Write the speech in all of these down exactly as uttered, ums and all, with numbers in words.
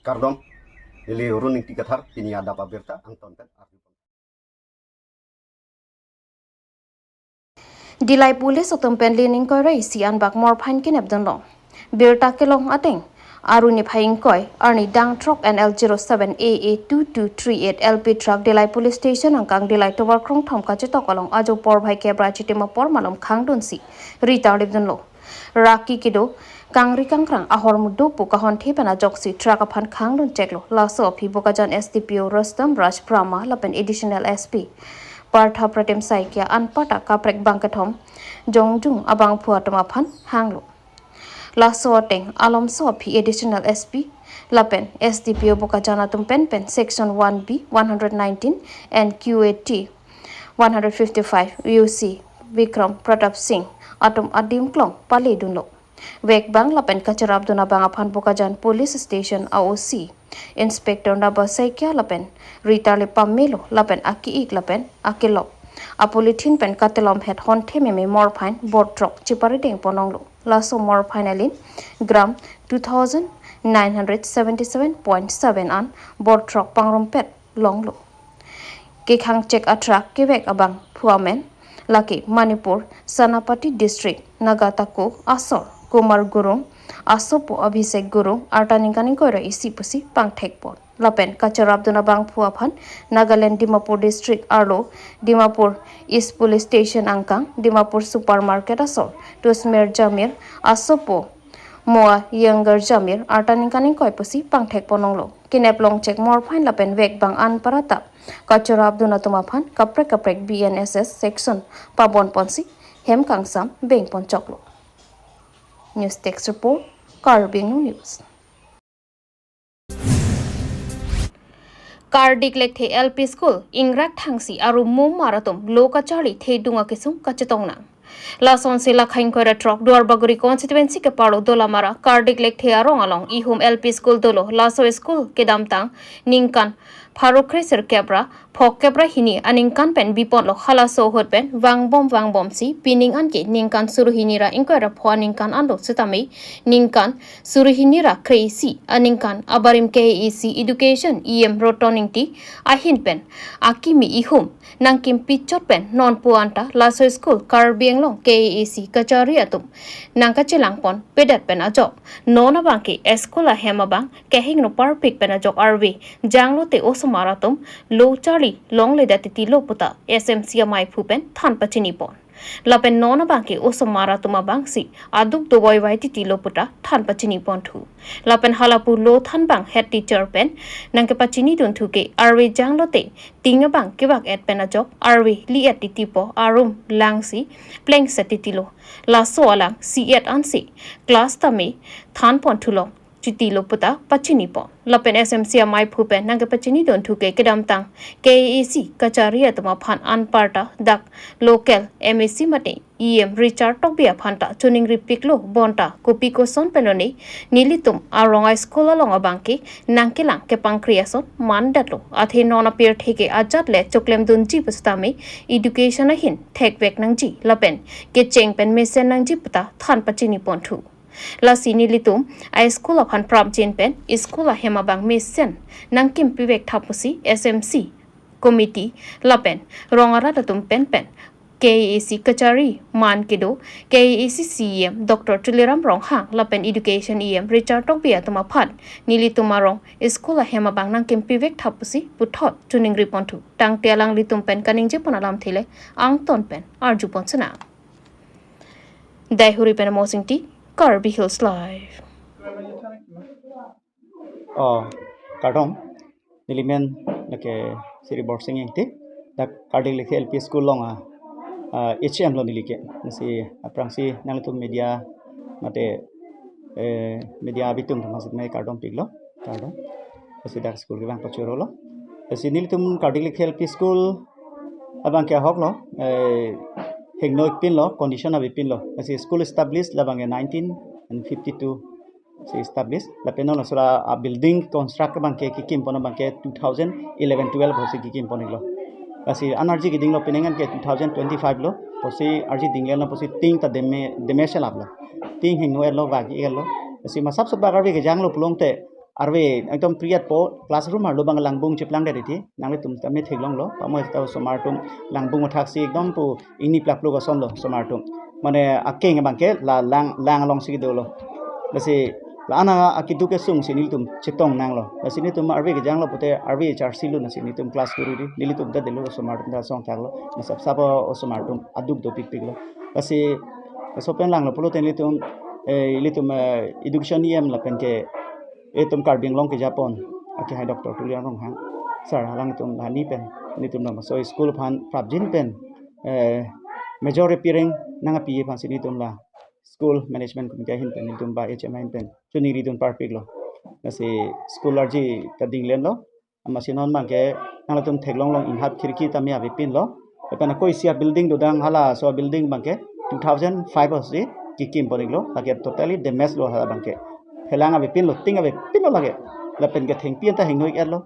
Kardom, neli Run Ingti Kathar, pini adap abirta, angton pen arju. Dillai Police atum pen lining koi ra isi anbak mor phain kenep dunlo. Birta kelong ateng, Arni phai ingkoi, arni dang throk N L zero seven A A two two three eight L P truck Dillai Police Station angkang Dillai tovar krongthom kachetok along ajo porphai kep ra chitim apor malom khangdunsi ri tarlip dunlo. Raki kedo, kangri kangkrang ahormu do pu kahonthe pen ajoksi truck aphan khangdun cheklo. Laso aphi Bokajan S D P O Rustom Raj Brahma lapen Additional S P Partha Pratim Saikia anparta kaprek bangkethom jongjung abangphu atum aphan hanglo. Laso ateng alomso aphi Additional S P lapen S D P O Bokajan atum pen pen Section one B, one hundred nineteen and Q A T one hundred fifty-five U C Vikram Pratap Singh atum adim klong pale dunlo. Vek bang lapen kacherap dun abang aphan Bokajan Police Station a O C Inspector Naba Saikia lapen ri tarlip pamelo lapen aki-ik lapen akelok a polythene pen katelom het honthe meme mor phain bor throk chiparideng pon longlo. Laso mor phain alin gram two thousand nine hundred seventy-seven point seven an bor throk pangrumpet longlo. Kekhang chek a truck kevek abangphu amen lake Manipur, Senapati District, Naga Tako asor Kumar Gurung, asopo Abhishek Gurung, arta ningkan ingkoi ra isi pusi pangthek pon. Lapen kacherap dun abangphu aphan Nagaland Dimapur District arlo Dimapur East Police Station angkang Dimapur Supermarket asor Tusmir Jamir, asopo Moa Younger Jamir, arta ningkan ingkoi pusi pangthek pon longlo. Kenep long chek mor phain lapen vek bang anparta kacherap dun atum aphan kaprek kaprek B N S S section pabon ponsi hem kangsam beng pon choklo. News Desk Report, Karbi Anglong News. Kardik Lekthe L P School, Ingrak Thangsi aru Mumar atum lo kacharli thedung akesung kachetong nang. Lasonsi la khang koi ra throk Duarbagori constituency keparlo Dolamara Kardik Lekthe arong along ihum L P school dolo. Laso school kedamtang ningkan pharo kre sirkep ra phokep ra hini aningkan pen biponlo. Halaso ahut pen vangbom vangbomsi pining anke ningkan suru hini ra ingkoi ra pho aningkan anlo setame ningkan suru hini ra kre isi aningkan abarim K A A C Education E M Roton Ingti ahin pen akimi ihum nangkimpi chot pen non pu anta laso school Karbi Anglong K A A C kachari atum nangkachelang pon pedet pen ajok non abangke school ahem abang kehingno parpik pen ajok arve janglote osomar atum lo charli longledet titi lo puta S M C amaiphu pen than pachini pon. Lapen non abangke osomar atum abangsi aduk dovoivai titi lo puta than pachini ponthu. Lapen halapu lo than bang head teacher pen nangkepachini dunthu ke arve janglote ting abang kevak et pen ajok arve li et titi po arum langsi plengset titi lo. Laso alang si et ansi class tame than ponthu long titi lo puta pachini pon. Lapen S M C amaiphu pen nangkepachini dunthu ke kedamtang K A A C kachari atum aphan anparta dak local M A C mate E M Richard Tokbi aphanta choningri piklo bonta kopi koson pen lone nelitum arong a school along abangke nangkelang kepangkri ason mandetlo. Athe non apirthe ke ajat le choklem dunji pusitame education ahin thekvek nangji lapen kecheng pen mesen nangji puta than pachini ponthu. Lasi nelitum a school aphan prapjin pen school ahem abang mesen nangkimpi vek thap pusi S M C committee lapen rong arat atum pen pen K A A C kachari man kedo K A A C C E M Doctor Tuliram Ronghang lapen Education E M Richard Tokbi atum aphan nelitum arong school ahem abang nangkimpi vek thap pusi puthot choningri ponthu. Tangte alanglitum pen kaningje pon alamthe le angton pen arju pon sena. Daihuri pen Amos Ingti, Karbi Hills Live. Oh, kardom. Neli men lake Sri Borsing Ingti. Dak Kardik Lekthe L P School along a, ah, H M lo neli ke. Lasi aphrangsi nanglitum media mate, eh, media abitum thamasit mai kardom piklo. Kardom. Lasi dak school kevang pachorolo. Lasi nelitum Kardik Lekthe L P School abangke ahok lo, eh, hingno ik pinlo, condition abi pinlo. Lasi school established labangke nineteen fifty-two si established. Lapen non sura a building construct abangke kekim pon abangke two thousand eleven twelve pusi kekim pon iklo. Lasi an arji kedinglo pining anke two thousand twenty-five lo. Pusi arji dinglelo pusi ting ta deme, deme selaplo. Ting hingno etlo, vagi etlo. Lasi masap sut bak arve kejanglo pulote arve ekdom priat po classroom arlo abang langbung cheplang det iti, nanglitum tame theklonglo, pamo ta osomar atum langbung athak si ekdom pu ingni plak pluk ason lo osomar atum. Mane akeng abangke la lang, lang along si dolo. Lasi la-an akeduk kesung si nelitum chetong nanglo. Lasi nelitum arve kejanglo pute arve charsi lo, lasi nelitum class kuri di, nelitum ta delo osomar atum ta song thaklo. Lasi sap sap osomar atum aduk dopikpiklo. Lasi laso pen langlo pulote nelitum, eh, ilitum, eh, education E M lapen ke itum Karbi Anglong kejapon akehai Doctor Tuliram Ronghang sir alangtum lahani pen nelitum labangso school aphan prapjin pen, eh, major repairing nangpi aphan si nelitum la school management committee ahin pen nelitum ba H M ahin pen choningridun parpiklo. Lasi school arje ta dinglenlo. Amatsi non abangke nanglitum theklonglong, inghap khirki tame avepinlo. Lapen ako isi abuilding dodang, halaso abuilding abangke two thousand five si kekim pon-iklo. Lake totally damage lo hala abangke. Phelang avepinlo, tin avepinlo lake. Lapen ke thengpi anta hingno-ik-etlo.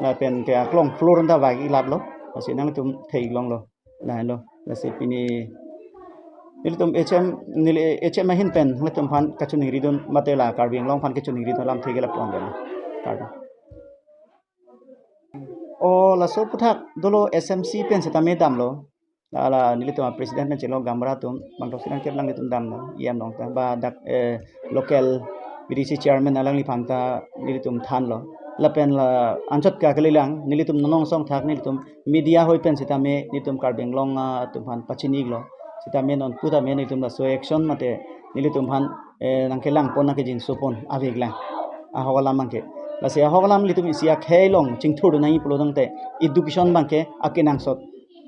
Lapen ke aklong floor anta vak-ik laplo. Lasi nanglitum theklonglo. Lahelo. Lasi pini nelitum H M, neli H M ahin pen nelitum aphan kachoningridun mate la Karbi Anglong aphan kachoningridun alamthe ke lapu-an dolo. Kardom. O laso aphuthak dolo S M C pen setame damlo. La, la nelitum president pen chelo gaonbura atum, bangthrok si nangkep alanglitum damlo. E M along ta ba dak, eh, local B D C chairman alangliphan ta nelitum thanlo. Lapen la anchot ke kalilang, nelitum nonong song thak nelitum media hoi pen setame nelitum Karbi Anglong, ah, atum aphan pachini-iklo. Setame non pu tame nelitum laso action mate nelitum aphan, eh, nangkelang pon nangkejinso pon aveklang. Ahok alam abangke. Lasi ahok alam nelitum isi akhei along chingthurdun nangji pulo tangte education abangke akenangsot.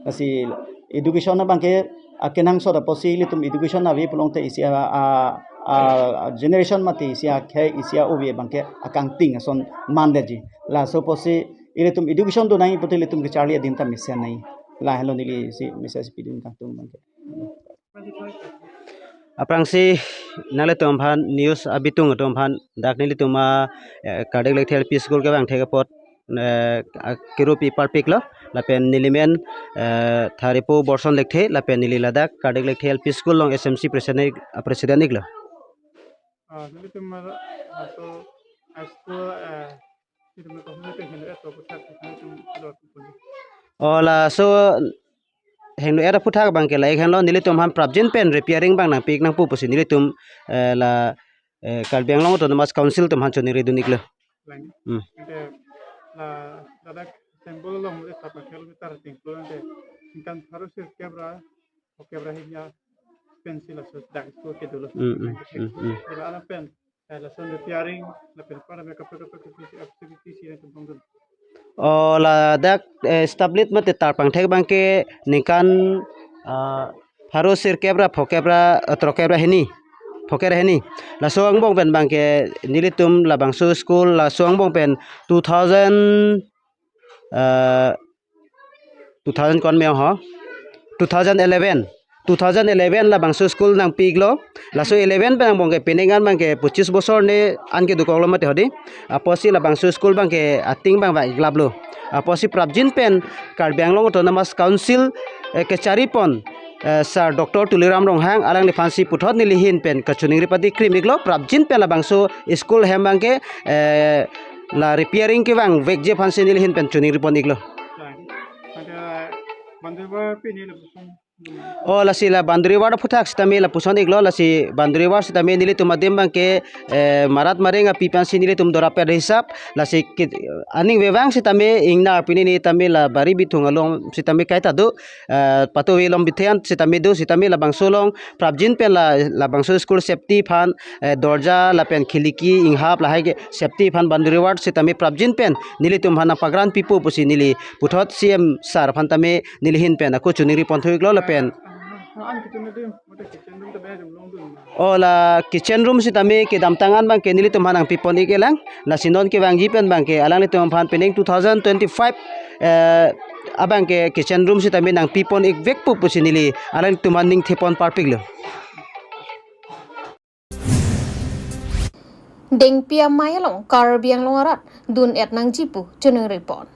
Lasi education abangke akenangsot apotsi ilitum education ave pulote isi a, a, a generation mate isi akhei isi a-ove abangke akangting ason mandetji. Laso apotsi ilitum education do nangji pulote ilitum kecharli adim ta mesen nangji. Lahelo neli si message pidun kangtung abangke. Aphrangsi nanglitum aphan news abitung atum aphan dak nelitum a, eh, Kardik Lekthe L P School kevang thek apot, eh, a, kerupi parpiklo, lapen nelimen, eh, Tharipo Borson Lekthe, lapen neli ladak Kardik Lekthe L P School along S M C president, ah, president iklo. Ah, nelitum, ah, so, ah, school, eh, nelitum ko nelitum hingno-et aphuthak nelitum lo. O laso hingno-et aphuthak abangke la-ik henlo, nelitum aphan prapjin pen repairing abang nangpi-ik nangpo pusi nelitum, eh, la, eh, Karbi Anglong Autonomous Council atum aphan choningridun iklo. Lang. Hmm. Ante la ladak symbol along le sapa kilometer tingklo ante ningkan pharo sirkep ra phokep ra hini a pensi laso dak school kedolo. Hmm, hmm, hmm, hmm. Ila alam pen, eh, lason repairing, lapen para me kaprek kaprek activity si nangtum pangdun. O ladak, eh, establish mate tarpangthek abangke ningkan, ah, pharo sirkep ra phokep ra, eh, throkep ra hini. Phokep ra hini. Laso angbong pen abangke nelitum labangso school laso angbong pen two thousand, eh, two thousand kon me ho? Two thousand eleven. Two thousand eleven labangso school nangpi-iklo. Laso eleven pen angbong ke penang an abangke pochis bosor ne an kedokoklo mate hodi. Apotsi labangso school abangke ating abang vak-ik laplo. Apotsi prapjin pen Karbi Anglong Autonomous Council, eh, kecharipon, eh, Sir Doctor Tuliram Ronghang alangliphansi puthot neli ahin pen kachoningri padi krim-iklo, prapjin pen labangso school hem abangke, eh, la repairing kevang vekji aphansi neli ahin pen choningripon-iklo. Ante boundary wall pini lapuson. O lasi la boundary wall aphuthak sitame lapuson-iklo, lasi boundary wall sitame nelitum adim abangke, eh, marat mareng api aphansi nelitum dorap pen hisap, lasi kit-, aning vevang sitame ingnar pini ni tame la bari bithung along sitame kaita do, eh, patu velom bithe an sitame do, sitame labangso along prapjin pen la, labangso school safety aphan, eh, dorja lapen khiliki inghap lahai ke safety aphan boundary wall sitame prapjin pen nelitum aphan nangpagran pipo pusi neli puthot C M sir aphan tame neli ahin pen ako choningri ponthu-iklo lapen. O la kitchen room sitame kedamtang an abangke nelitum aphan nangpipon-ik-elang. Lasi non kevangji pen abangke alanglitum aphan penang two thousand twenty-five, eh, abangke kitchen room sitame nangpipon-ik vekpo pusi neli alanglitum aphan ningthepon parpiklo. Dengpi amei along Karbi Anglong arat dun-et nangji pu choningripon.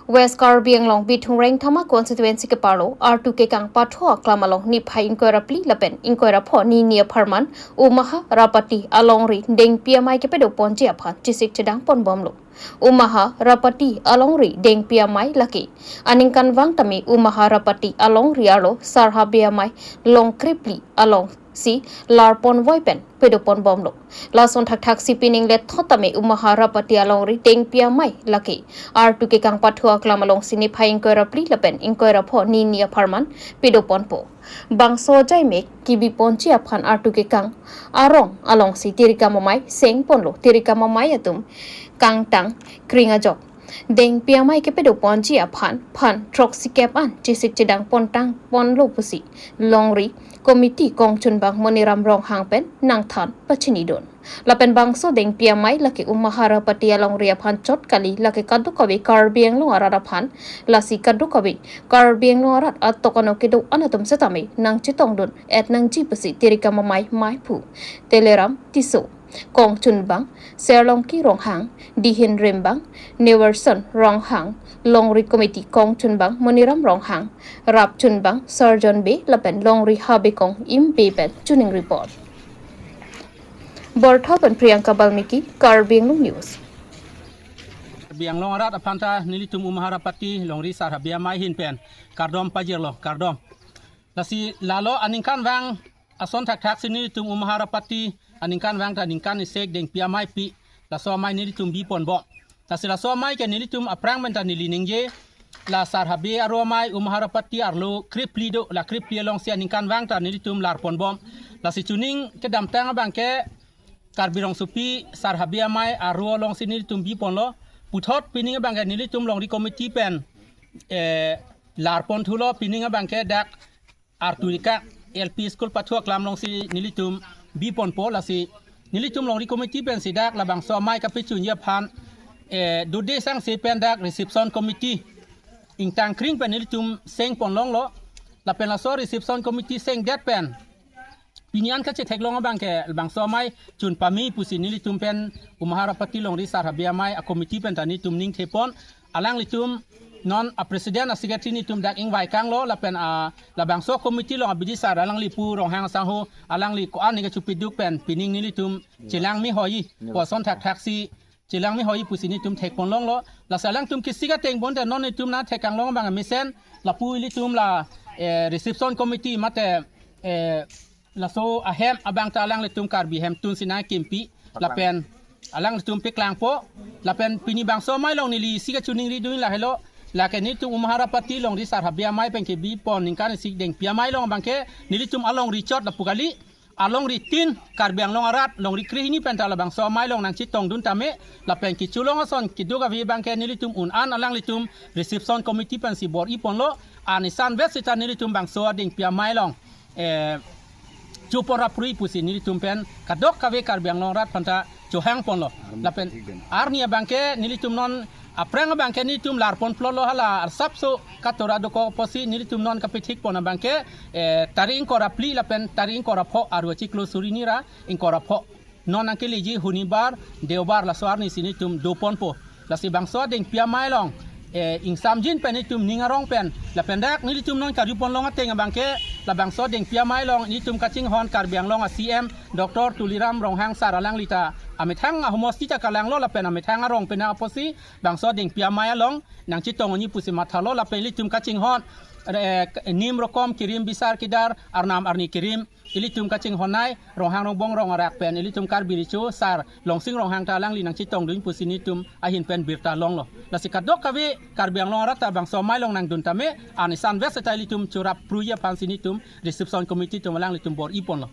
West Karbi Anglong Bithung Rengthama constituency keparlo artu kekang pathu aklam along niphai ingkoi ra phli lapen ingkoi ra pho nini apharman Umaha Rapati alongri Dengpi amei kepadoponji aphan chesik chedang ponbomlo. Umaha Rapati alongri Dengpi amei lake aningkanvang tame Umaha Rapati alongri arlo Sar Habe amei long krephli alongsi larponvoi pen padoponbomlo. Lason thakthaksi pining lethot tame Umaha Rapati alongri Dengpi amei lake artu kekang pathu aklam alongsi niphai ingkoi ra phli lapen ingkoi ra pho nini apharman padoponpo. Bangso jaimek kebiponji aphan artu kekang arong alongsi tirikam amei sengponlo. Tirikam amei atum kangtang kring ajok Dengpi amei kepadoponji aphan phan throksi kep an chesik chedang pontang ponlo pusi longri committee kongchunbang Moniram Ronghang pen nangthan pachinidun. Lapen bangso Dengpi amei lake Umaha Rapati alongri aphan chot kali, lake kadokave Karbi Anglong arat aphan, lasi kadokave Karbi Anglong arat atok ano kedo-an atum setame nangchetongdun et nangji pusi tirikam amei meiphu Teleram Tisso, kongchunbang Serlongki Ronghang, Dihin Rimbang Neverson Ronghang, longri committee kongchunbang Moniram Ronghang, rapchunbang Sarjon Bey lapen longri Habe Kong Im Bey pen chuning report. Bortha pen Priyanka Balmiki, Karbi Anglong News. Karbi Anglong arat aphanta nelitum Umaha Rapati longri Sar Habe amei ahin pen kardom pajirlo, kardom. Lasi lalo aningkanvang ason thakthaksi nelitum Umaha Rapati aningkanvang ta ningkan isik Dengpi amei pi, laso amei nelitum biponbom. Lasi laso amei ke nelitum aphrang pen ta neli ningje, la Sar Habe aro amei Umaha Rapati arlo krephli do, la krephli alongsi aningkanvang ta nelitum larponbom. Lasi chuning kedamtang abangke Karbi Rongsopi Sar Habe amei aro alongsi nelitum biponlo. Puthot pining abangke nelitum longri committee pen, eh, larponthulo, pining abangke dak artu kekang L P school pathu aklam alongsi nelitum biponpo. Lasi nelitum longri committee pensi dak labangso amei kapachunji aphan, eh, dode sangse pen dak reception committee ingtang kring pen nelitum sengponlonglo. Lapen laso reception committee sengdet pen pini an kachetheklong abangke labangso amei chun pame pusi nelitum pen Umaha Rapati longri Sar Habe amei a committee pen ta nelitum ningthepon. Alanglitum non a president a secretary nelitum dak ingvai kanglo, lapen a labangso committee along abidi sar alangli pu Ronghang asangho, alangli ko-an ni kachupiduk pen pining nelitum chelang mehoi, ko ason thakthaksi chelang mehoi pusi nelitum thekponlonglo. Lasi alangtum kesik ateng bonta non nelitum nangthek kanglong abang mesen, lapu ilitum la, eh, reception committee mate, eh, laso ahem abang ta alanglitum Karbi hemtun si nangkimpi, lapen alanglitum peklangpo. Lapen pini bangso amei along neli isi kachiningridun lahelo, lake nelitum Umaha Rapati longri Sar Habe amei pen kebipon ningkan isik Dengpi amei along abangke nelitum alongri chot lapu kali, alongri tin Karbi Anglong arat longri krehini pen ta labangso amei along nangchetongdun tame, lapen kecholong ason keduk ave abangke nelitum un an alanglitum reception committee pensi bor-iponlo. An isan vet seta nelitum bangso Dengpi amei along, eh, chopor aphrui pusi nelitum pen kadokave Karbi Anglong arat aphanta chohangponlo. Lapen arni abangke nelitum non aphrang abangke nelitum larponplotlo, hala arsapso katora dokok apotsi nelitum non kapethikpon abangke, eh, tarik ingkoi ra phli lapen tarik ingkoi ra pho, arlo chiklo suri ni ra ingkoi ra pho. Non nangkeleji Honibar, Deobar laso arni si nelitum doponpo. Lasi bangso Dengpi amei along, eh, ingsamjin pen nelitum ning arong pen, lapen dak nelitum non karjuponlong ateng abangke, labangso Dengpi amei along nelitum kachinghon Karbi Anglong a C M Doctor Tuliram Ronghang sar alangli ta amethang ahomosti ta kalanglo, lapen amethang arong pen apotsi bangso Dengpi amei along nangchetongji pusi mathalo, lapen ilitum kachinghon, eh, nim rokom kirim bisar kidar arnam arni kirim ilitum kachinghonnei Ronghang Rongbong Rong arak pen ilitum Karbi Recho sar Longsing Ronghang ta alangli nangchetongdun pusi nelitum ahin pen birta longlo. Lasi kadokave Karbi Anglong arat ta bangso amei along nangdun tame, an isan vet seta ilitum chorap pruji aphansi nelitum reception committee atum alanglitum bor-iponlo.